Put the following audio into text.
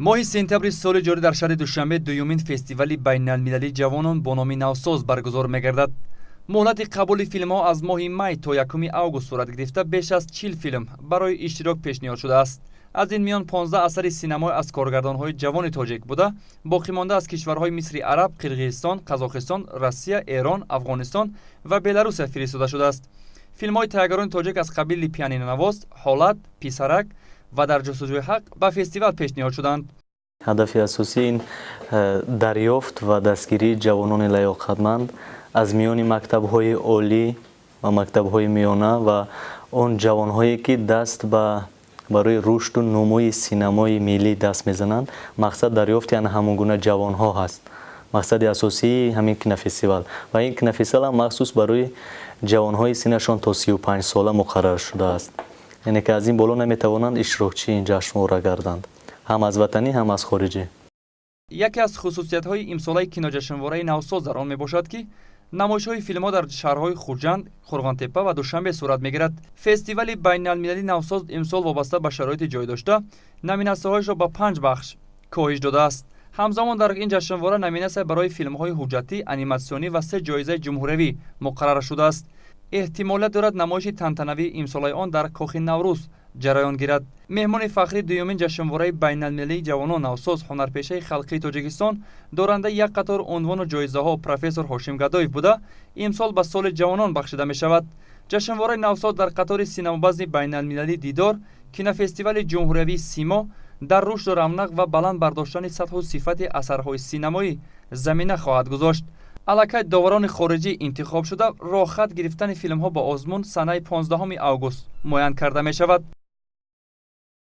Моҳи сентябри соли ҷорӣ дар шаҳри Душанбе дуюмин фестивали байналмилалии ҷавонон бо номи «Навсоз» баргузор мегардад. Муҳлати қабули филмҳо аз моҳи май то 1 август сурат гирифта, беш аз 40 филм барои иштирок пешниҳод шудааст. Аз ин миён 15 асари синамоӣ аз коргардонҳои ҷавони тоҷик буда, боқимонда аз кишварҳои Мисри Араб, Қирғизистон, Қазоқистон, Россия, Эрон, Афғонистон ва Беларусия фиристода шудааст. Филмҳои таҳиягарони тоҷик аз қабили «Пианинонавоз», «Ҳолат», «Писарак» ва «Дар ҷустуҷӯи ҳақ» ба фестивал пешниҳод шуданд. Ҳадафи асосӣ ин дарёфт ва дастгирии ҷавонони лаёқатманд аз миёни мактабҳои олӣ ва мактабҳои миёна ва он ҷавонҳое, ки даст ба барои рушду нумӯи синамои миллӣ даст мезананд. Мақсад дарёфти ана ҳамон гуна ҷавонҳо ҳаст, мақсади асосии ҳамин кинофестивал. Ва ин кинофестивал ҳам махсус барои ҷавонҳои синнашон то 35 сола муқаррар шудааст, яъне ки аз ин боло наметавонанд иштирокчии ин ҷашнвора гарданд, ҳам аз ватанӣ, ҳам аз хориҷӣ. Яке аз хусусиятҳои имсолаи киноҷашнвораи «Навсоз» дар он мебошад, ки намоишҳои филмҳо дар шаҳрҳои Хуҷанд, Қурғонтеппа ва Душанбе сурат мегирад. Фестивали байналмилалии «Навсоз» имсол вобаста ба шароити ҷой дошта номинатсияҳояшро ба панҷ бахш коҳиш додааст. Ҳамзамон дар ин ҷашнвора номинатсия барои филмҳои ҳуҷҷатӣ, аниматсионӣ ва се ҷоизаи ҷумҳуриявӣ муқаррар шудааст. Эҳтимолият дорад, намоиши тантанавии имсолаи он дар Кохи Наврӯз ҷараён гирад. Меҳмони фахрии дуюмин ҷашнвораи байналмилалии ҷавонон «Навсоз» ҳунарпешаи халқии Тоҷикистон, дорандаи як қатор унвону ҷоизаҳо, профессор Ҳошим Гадоев буда, имсол ба соли ҷавонон бахшида мешавад. Ҷашнвораи «Навсоз» дар қатори синамобазми байналмилалии «Дидор», кинофестивали ҷумҳуриявии «Симо» дар рушду равнақ ва баланд бардоштани сатҳу сифати асарҳои синамоӣ замина хоҳад гузошт. Аллакай доварони хориҷӣ интихоб шуда, роҳхат гирифтани филмҳо ба озмун санаи 15 август муайян карда мешавад.